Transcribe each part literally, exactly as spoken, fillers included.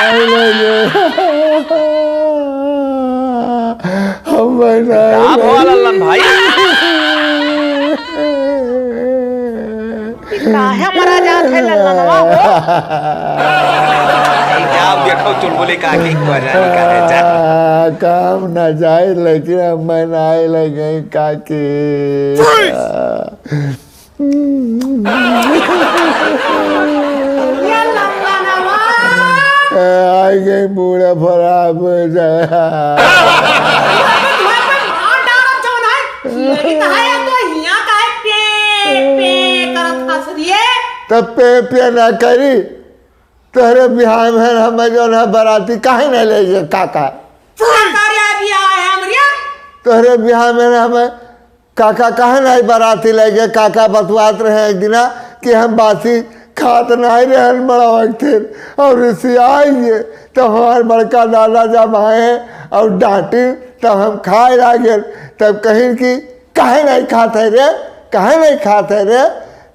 हम मैं ना का भवा लल्लन भाई? काहे मरा जात है लल्लनवा हो? ई का देखो चुलबुली काकी को जाने का है जा। काम ना जाए लेकिन हम मैं ना आए लगे काकी। ये लल्लनवा। आ गए बूढ़ा फराब हो जाए। तुम्हारे पे मार डालब जौन है। यही तो है, तो हियाँ काहे पे, पे करत हँस दिए? तब पे, पे ना करी। तोहरे बिहाव में हमें जौन है बराती काहे नहीं ले गए काका? काका रे बिहाव है हमरे। तोहरे बिहाव में हमें काका काहे नहीं बराती ले गए? काका बतवात रहे एक दिना कि हम बासी खात नहीं रहन बड़ा वक्त और रिसियाई गए। तो हमार बड़का दादा जब आए और डांटी तब हम खाए लागे। तब कहीं कि काहे नहीं खात है रे, काहे नहीं खात है रे?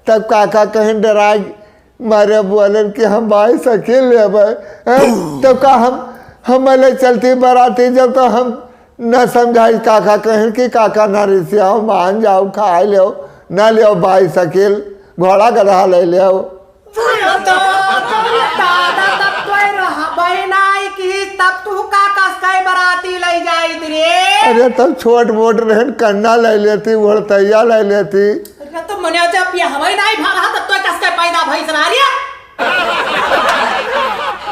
तब काका कहीं डराए मारे बोलन कि हम बाईसाइकिल लेबै, हैं? तो का हम, हम ले चलती बराती जब तो हम न समझाई काका कहें कि काका न रिसियाओ, मान जाओ, खाए लेओ, न लेओ बाईसाइकिल, घोड़ा गधा ले लेओ। दादा, तब तो रहबै नाई कि तब तू का कस के बराती ले जाइत रे? अरे तब छोट मोट रहन कन्ना ले लेती, ओढ़तैया ले लेती। अरे तो मने जब बियाहवे नाई भा रहा, तब तो कस के पैदा भइस रहा रे।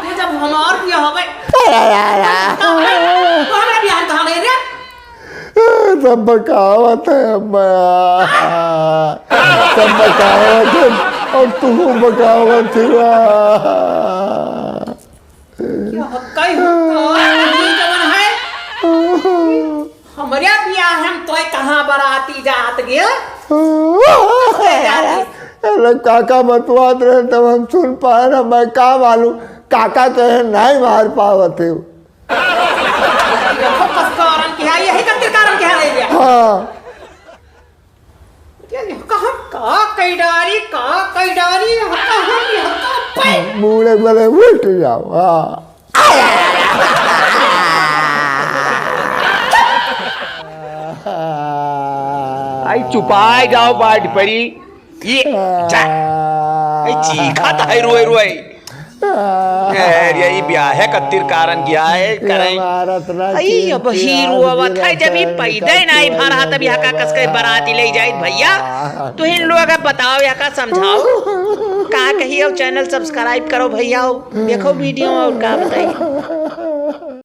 ये जब हमार बियाहवे, अरे, अरे, अरे। तो हमरा बियाह कहाँ गए रे? सब बकावत है अम्मा, सब बकावत है, और तू बकावत हुआ। क्या हक्का ही हक्का, ये जवन है। हमरे बियाह हम तोय कहाँ बराती जात गे? अरे काका बतवात रहे तब हम सुन पाए ना, मैं का मालूम काका कहे नहीं मार पावत है। देखो कस कारण क्या है, यही खातिर कारण क्या है ये? हाँ। ये कहाँ का कई डारी, का कई डारी, कहाँ की हक्का पे? मुड़े बले उल्ट जाओ, हाँ। आई चुपाए जाओ बाट परी। ये जा। आई चीखा तो है रोए रोए। अरे, ई ब्याहे कत्तिर कारण क्या है, करें? हमारा इतना आई, अब हीरो आवत है, जब ई पैदा ही नहीं भा रहा, तब यहाँ का कस के बराती ले जाइत भैया। तुहिन लोग अब बताओ, यहाँ का समझाओ, का कही हो? Channel subscribe करो भैया, देखो video और का बताई।